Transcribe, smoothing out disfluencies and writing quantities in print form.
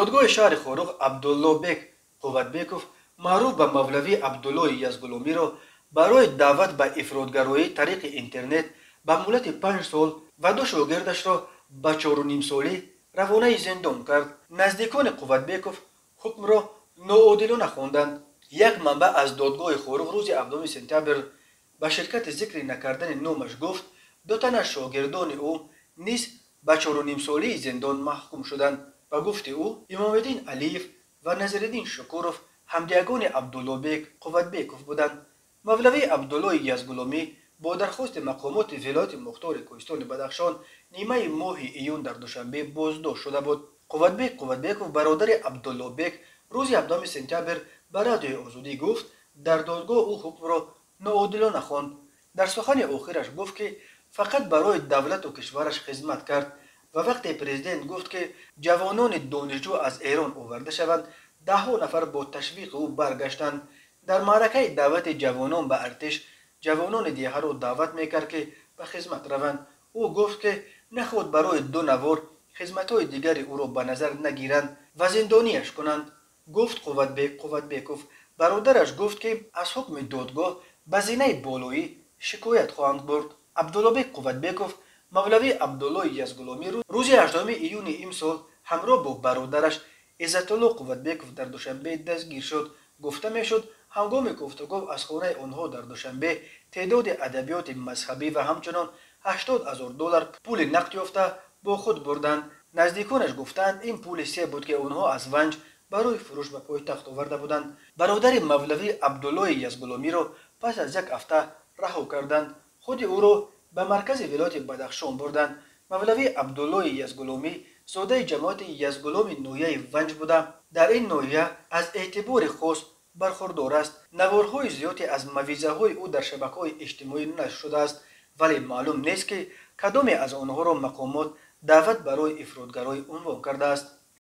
Додгоҳи шаҳри Хоруғ Абдуллобек Қувватбеков, маъруф ба мавлавӣ Абдуллои Язгуломиро, барои даъват ба ифротгароӣ тариқи интернет ба муҳлати 5 сол ва ду шогирдашро ба чорунимсолӣ равонаи зиндон кард. Наздикони Қувватбеков ҳукмро ноодилона хонданд. Як манбаъ аз додгоҳи Хоруғ рӯзи 7 сентябр ба шарти зикри накардани номаш гуфт, ду тан аз шогирдони ӯ низ ба чорунимсолии зиндон маҳкум шуданд. Ба гуфти ӯ, Имомиддин Алиев ва Назириддин Шукуров ҳамдиягони Абдуллобек Қувватбеков буданд. Мавлавӣ Абдуллои Язгуломӣ бо дархости мақомоти вилояти мухтори Кӯҳистони Бадахшон нимаи моҳи июн дар Душанбе боздошт шуда буд. Қувватбек Қувватбеков, бародари Абдуллобек, рӯзи 7 сентябр ба Радиои Озодӣ гуфт, дар додгоҳ ӯ ҳукмро ноодилона хонд. Дар сухани охираш гуфт, ки фақат барои давлату кишвараш хизмат кард ва вақте президент гуфт, ки ҷавонони донишҷӯ аз Эрон оварда шаванд, даҳҳо нафар бо ташвиқи ӯ баргаштанд. Дар маъракаи даъвати ҷавонон ба артиш ҷавонони деҳаро даъват мекард, ки ба хизмат раванд. Ӯ гуфт, ки наход барои ду навор хизматҳои дигари ӯро ба назар нагиранд ва зиндонияш кунанд, гуфт Қувватбек Қувватбеков. Бародараш гуфт, ки аз ҳукми додгоҳ ба зинаи болоӣ шикоят хоҳанд бурд. Абдуллобек Қувватбеков, мавлавӣ Абдуллои Язгуломӣ, рӯзи 8 июни имсол ҳамроҳ бо бародараш Иззатулло Қувватбеков дар Душанбе дастгир шуд. Гуфта мешуд, ҳангоми кофтуков аз хонаи онҳо дар Душанбе теъдоди адабиёти мазҳабӣ ва ҳамчунон 80 000 доллар пули нақд ёфта бо худ бурданд. Наздиконаш гуфтаанд, ин пули себ буд, ки онҳо аз Ванҷ барои фурӯш ба пойтахт оварда буданд. Бародари мавлавӣ Абдуллои Язгуломиро пас аз як ҳафта раҳо карданд. Худи ӯро ба маркази вилояти Бадахшон бурданд. Мавлавӣ Абдуллои Язгуломӣ зодаи ҷамоати Язгуломи ноҳияи Ванҷ буда, дар ин ноҳия аз эътибори хос бархурдор аст. Наворҳои зиёде аз мавъизаҳои ӯ дар шабакаҳои иҷтимоӣ нашр шудааст, вале маълум нест, ки кадоме аз онҳоро мақомот даъват барои ифротгароӣ унвон кардааст.